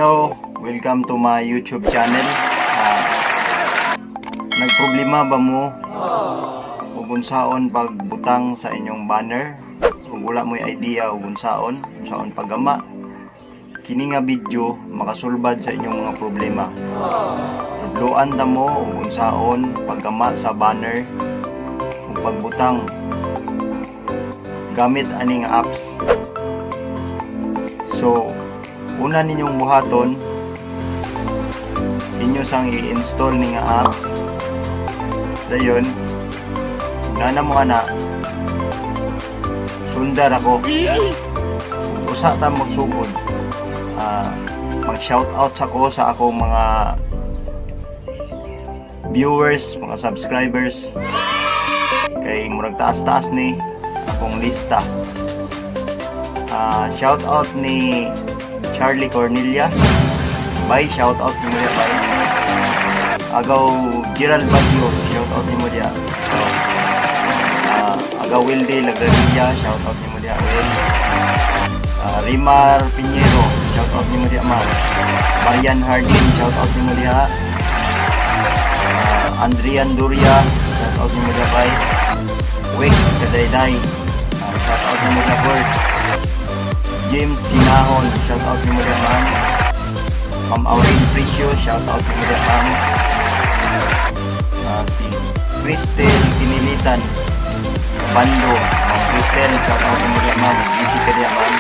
Hello, welcome to my YouTube channel. Nagproblema ba mo ug unsaon pagbutang sa inyong banner? Ug wala mo'y idea ug unsaon paggama? Kini nga video makasulbad sa inyong mga problema. Tudloan ta mo ug unsaon paggama sa banner ug pagbutang gamit ani nga apps. So, una ninyong buhaton, inyo sang i-install ni nga apps. Dayon, nana mo ana, sundar ako. Usa ta magsugod. Mag shout out sa ko sa akong mga viewers, mga subscribers. Kay murag taas-taas ni akong lista. Shout out ni Charlie Cornelia. Bye, shout out nimo diya, bye. Agaw Gerald Bagyo, shout out nimo diya. Agaw Wilde Lagranilla, shout out nimo diya, Will. Rimar Piñero, shout out nimo diya, Mar. Marian Hardin, shout out nimo diya. Andrian Duria, shout out nimo diya, bye. Wix Kadayday, shout out nimo diya, Bert. James Tinahon, shout out nimo diya, ma'am. Ma'am Aureen Precio, shout out nimo diya, ma'am. Si Cristel Kinilitan, Bando, Ma'am Cristel, shout out nimo diya, ma'am. Busy ka diya, ma'am.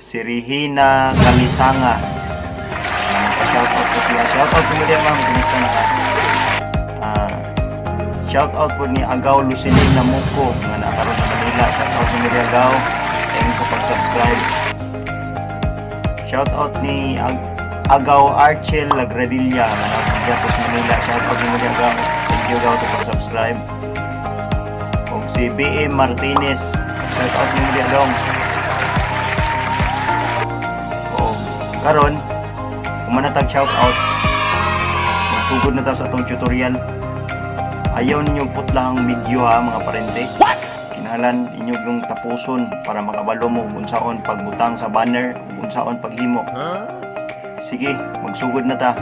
Si Regina Kalisanga, shout out po siya. Shout out nimo diya, ma'am. Kumusta na ka? Shout out po ni Agaw Lucilin Namuko nga naa karon sa Manila. Shout out nimo diya, Agaw. Thanks sa pag-subscribe. Shout out ni Agaw Archel Lagradilla nga naa sa Manila. Shout out nimo diya, Agaw. Thank you, Agaw, sa pag-subscribe. Og si BM Martinez. Shout out nimo diya, dong. Og karon human na tag shout out, magsugod na ta sa atong tutorial. Ayaw ninyo putla ang video ha, mga parente. Kinahanglan inyo yung tapuson para makabalo mo kung unsaon pagbutang sa banner, kung unsaon paghimo. Sige, magsugod na ta.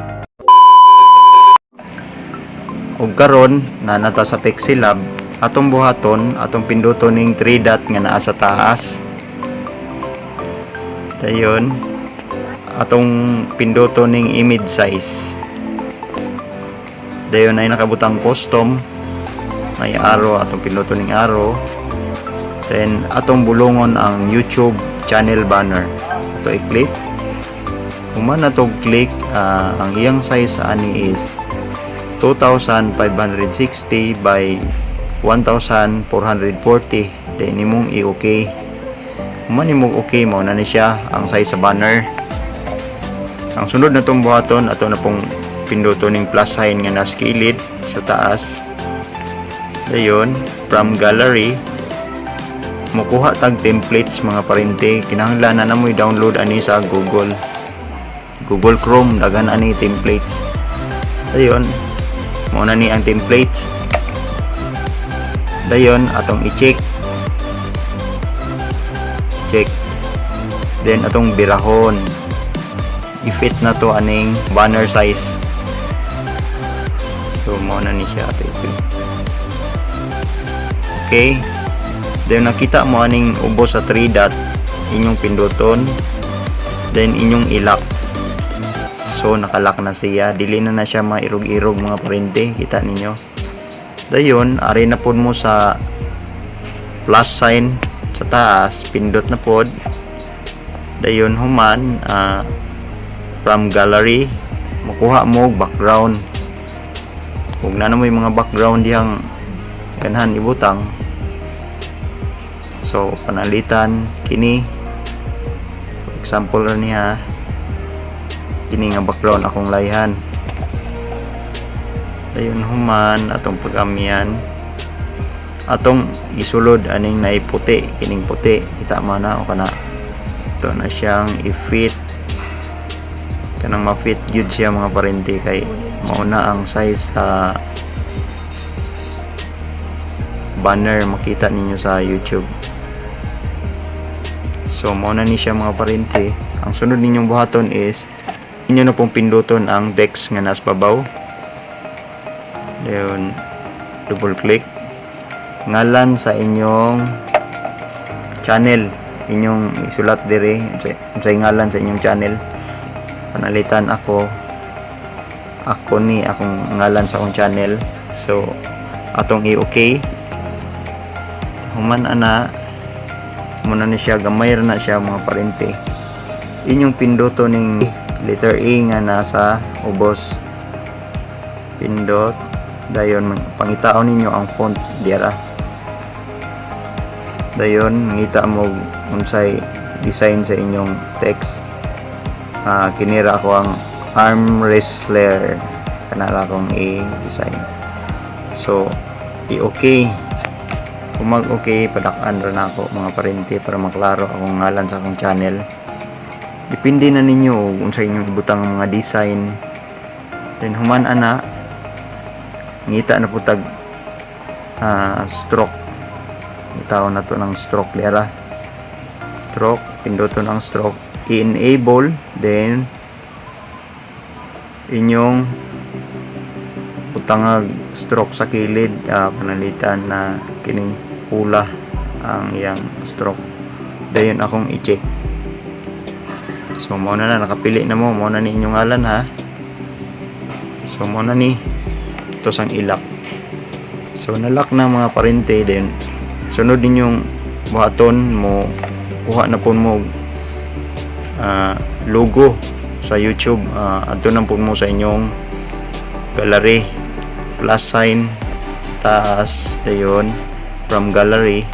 Ug karon naa na ta sa Pixel Lab, atong buhaton, atong pinduton ning 3 dot nga naa sa taas. Dayon, atong pinduton ning image size. Dayon ay nakabutang custom, may arrow, atong pinduton ning arrow. Then atong bulungon ang YouTube channel banner. Ato i-click. Human na to click, ang iyang size ani is 2560 by 1440. Then imong i-okay. Human imong okay, mao na ni siya ang size sa banner. Ang sunod na itong buhaton, ato na pong pinduto ning plus sign nga nasa kilid sa taas. Dayon, from gallery, mukuha tag templates, mga parente. Kinahanglan na mo i-download ani sa Google. Google Chrome, daghan ani templates. Dayon, mao na ni ang templates. Dayon, atong i-check. Check. Then atong birahon. I-fit na to aning banner size. So mao na ni siya, ato i-fit. Okay. Then nakita mo aning ubos sa 3 dot, inyong pinduton. Then inyong i-lock. So naka-lock na siya, dili na na siya mairog-irog, mga parente, kita ninyo. Dayon, ari na pod mo sa plus sign sa taas, pindot na pod. Dayon human, from gallery, makuha mo og background. Kung naa mo yung mga background dihang ganahan ibutang. So panalitan kini, example ra niya, kini nga background akong layhan. Dayon human, atong pag-amyan, atong isulod aning naiputi, kining puti, kita man na o kana ito na siyang i-fit, kanang ma-fit gyud siya, mga parente, kay mao na ang size sa banner makita ninyo sa YouTube. So mao na ni siya, mga parente. Ang sunod ninyong buhaton is inyo na pong pinduton ang text nga nasa babaw. Then double click, ngalan sa inyong channel, inyong isulat diri unsay ngalan sa inyong channel. Panalitan ako, ako ni akong ngalan sa akong channel. So atong i-okay. Human ana, muna ni siya, gamay ra na siya, mga parente. Inyong pinduto ning letter A nga nasa ubos. Pindot, dayon pangitaon ninyo ang font dira. Dayon mangita mo unsay design sa inyong text. Kinira ako ang arm wrestler, kanara akong i-design. So i-okay. Kung mag-okay, padak-an ra na ako, mga parente, para maklaro akong ngalan sa akong channel. Depende na ninyo kung sa inyong ibutang mga design. Then human ana, ngita na po tag stroke. Itaw na to ng stroke lera, stroke. Pinduton ang stroke, i-enable, then inyong butangag stroke sa kilid. Panalitan na kining pula ang iyang stroke. Dayon akong i-check. So mao na, nakapili na mo. Mao na ni inyong ngalan ha. So mao na ni ito sang i-lock. So na-lock na, mga parente. Then sunod ninyong buhaton, mo kuha na po mo logo sa YouTube. Adto na po mo sa inyong gallery, plus sign sa taas, dayon from gallery,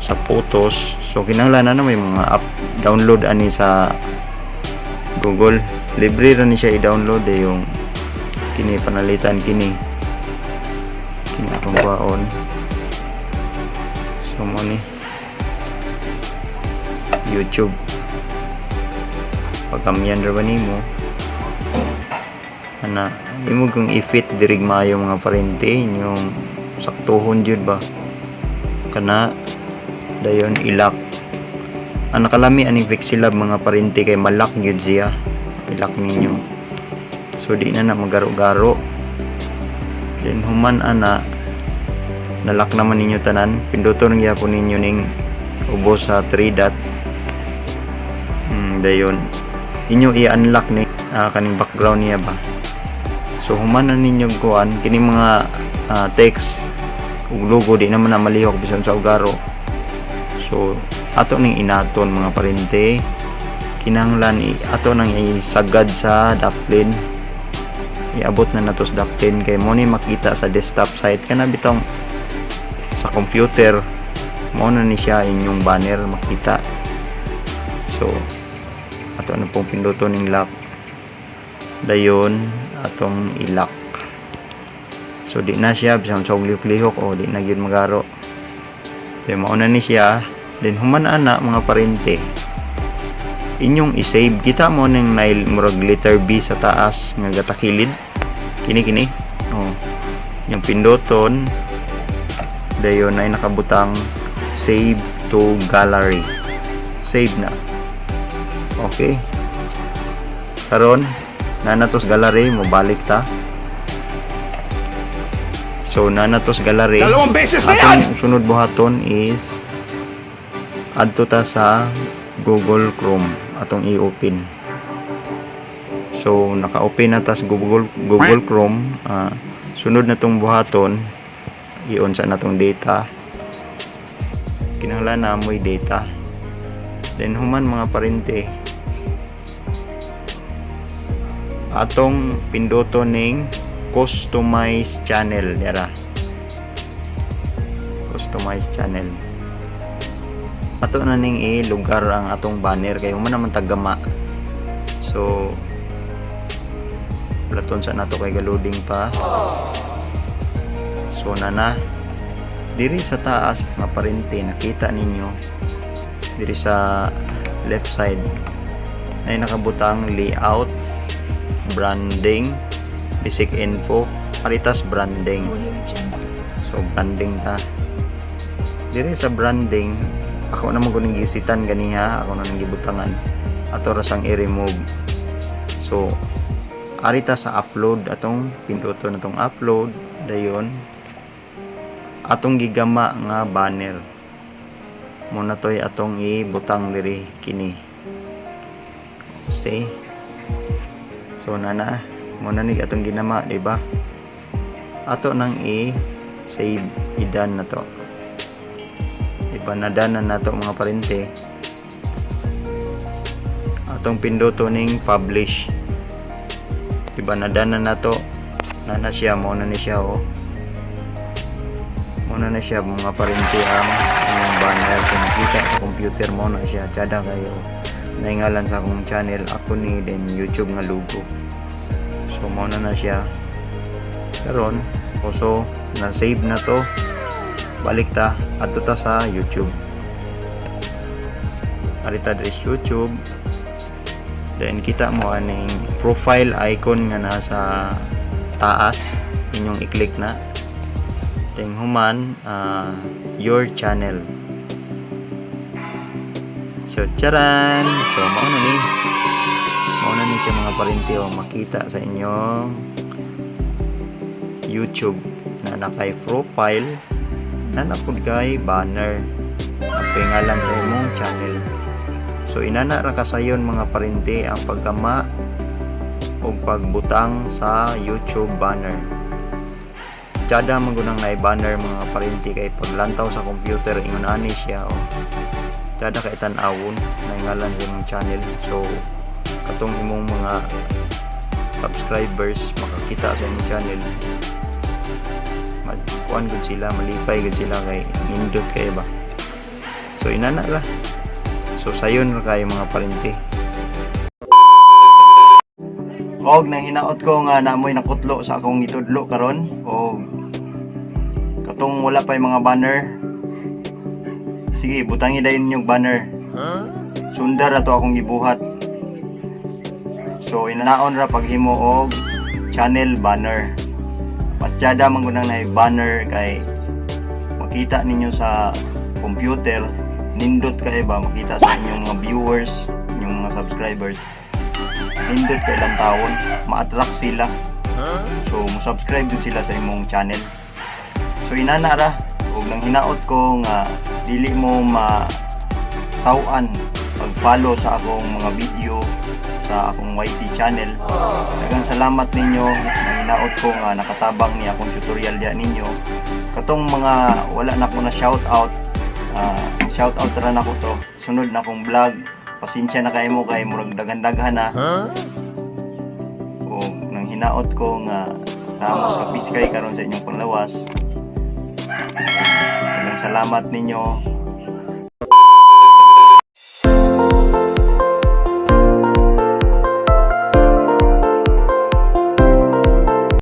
sa photos. So kinahanglan na may mga app download ani sa Google. Libre ra ni siya i-download eh, yung kini, panalitan kini, kini akong kuhaon. So mo ni YouTube, pagkamyan ra ba nimo ana, imo kung i-fit diri maayo, mga parente, inyong saktuhon jud ba kana. Dayon i-lock. Ang nakalami aning Pixelab, mga parente, kay ma-lock gyud siya. I-lock ninyo, so di na na magaro-garo. Then human ana, na-lock naman ninyo tanan, pinduton gyapon ninyo ning ubos sa 3 dot. Dayon inyo i-unlock ni kaning background niya ba. So human na ninyo kuan kini mga text ug logo, di naman na malihok bisan sa ugaro. So ato ning inaton, mga parente. Kinahanglan ato nang isagad sa daplin. Iabot na nato sa daplin kay mo ni makita sa desktop site kana bitong sa computer. Mo na ni siya inyong banner makita. So ato na pong pinduto ning lock, dayon atong i-lock. So di na siya bisan sa lihok-lihok o di na gyud magaro. So mao na ni siya. Then human ana, mga parente, inyong i-save. Kita mo ning nail murag letter B sa taas nga gatakilid, kini kini oh, yung pinduton. Dayon ay nakabutang save to gallery. Save na. Okay, karon na natos gallery, mo balik ta. So na natos gallery. Dalawang beses na yan! Atong sunod buhaton is adto ta sa Google Chrome, atong i-open. So naka-open na ta sa Google Chrome. Sunod na tong buhaton, i-on sa natong data. Kinahanglan na mo'y data. Then human, mga parente, atong pinduto ning customize channel dira. Customize channel, ato na ning i-lugar ang atong banner kay human naman tagama. So platon sa nato kay ga-loading pa. So na diri sa taas, mga parente, nakita ninyo diri sa left side ay nakabutang layout, branding, basic info, paritas branding. So branding ta. Diri sa branding, ako naman kuning gisitan ganiha, ako na nang gibutangan. Ato ra sang i-remove. So ari ta sa upload, atong pinduton atong upload, dayon atong gigama nga banner mo na toy atong ibutang diri kini. See? So nana mo na ni atong ginama, di ba? Ato nang i-save, i-done na to. Di ba na-done na nato, mga parente? Atong pinduto ning publish. Di ba na-done na nato? Na siya, mo na ni siya, oh. Mo na siya, mga parente, ang inyong banner. Kung makita sa computer mo na siya, tsada kayo. Naingalan sa akong channel, ako ni, then YouTube nga logo. So mo na siya. Karon, also na-save na to. Balik ta, adto ta sa YouTube. Arita diri sa YouTube. Then kita mo aning profile icon nga nasa taas, inyong i-click na. Then human, your channel. So charan! So mao na ni. Mao na ni siya, mga parente, o makita sa inyong YouTube na nakay profile na napud kay banner ang pingalan sa imong channel. So inana ra kasayon, mga parente, ang paggama o pagbutang sa YouTube banner. Tsada man gud ang naay banner, mga parente, kay paglantaw sa computer, ingon ani siya, oh. Tsada kay tan-awon na ngalan sa imong channel. So katong imong mga subscribers makakita sa imong channel, magkuan gud sila, malipay gud sila kay nindot kay ba. So inana ra. So sayon ra kayo, mga parente. Og nang hinaot ko nga namoy nakutlo sa akong gitudlo karon. Og katong wala pa yung mga banner, sige, butangi dayon yung banner. Sundar ra to akong gibuhat. So inanaon ra paghimo og channel banner. Mas tsada man gud ang naay banner kay makita ninyo sa computer, nindot kay ba, makita sa inyong mga viewers, inyong mga subscribers, nindot kay lantawon, ma-attract sila, so mo subscribe gud sila sa imong channel. So inana ra. Ug nang hinaot ko nga dili mo ma sawan pag-follow sa akong mga video sa akong YT channel. Daghang salamat ninyo. Nang hinaot ko nga nakatabang ni akong tutorial diya ninyo. Katong mga wala na ko na shout out, shout out ra nako to sunod na akong vlog. Pasensya na kay mo kay murag daghan-daghan na. O nang hinaot ko nga naa sa piskay karon sa inyong panglawas. Daghang salamat ninyo.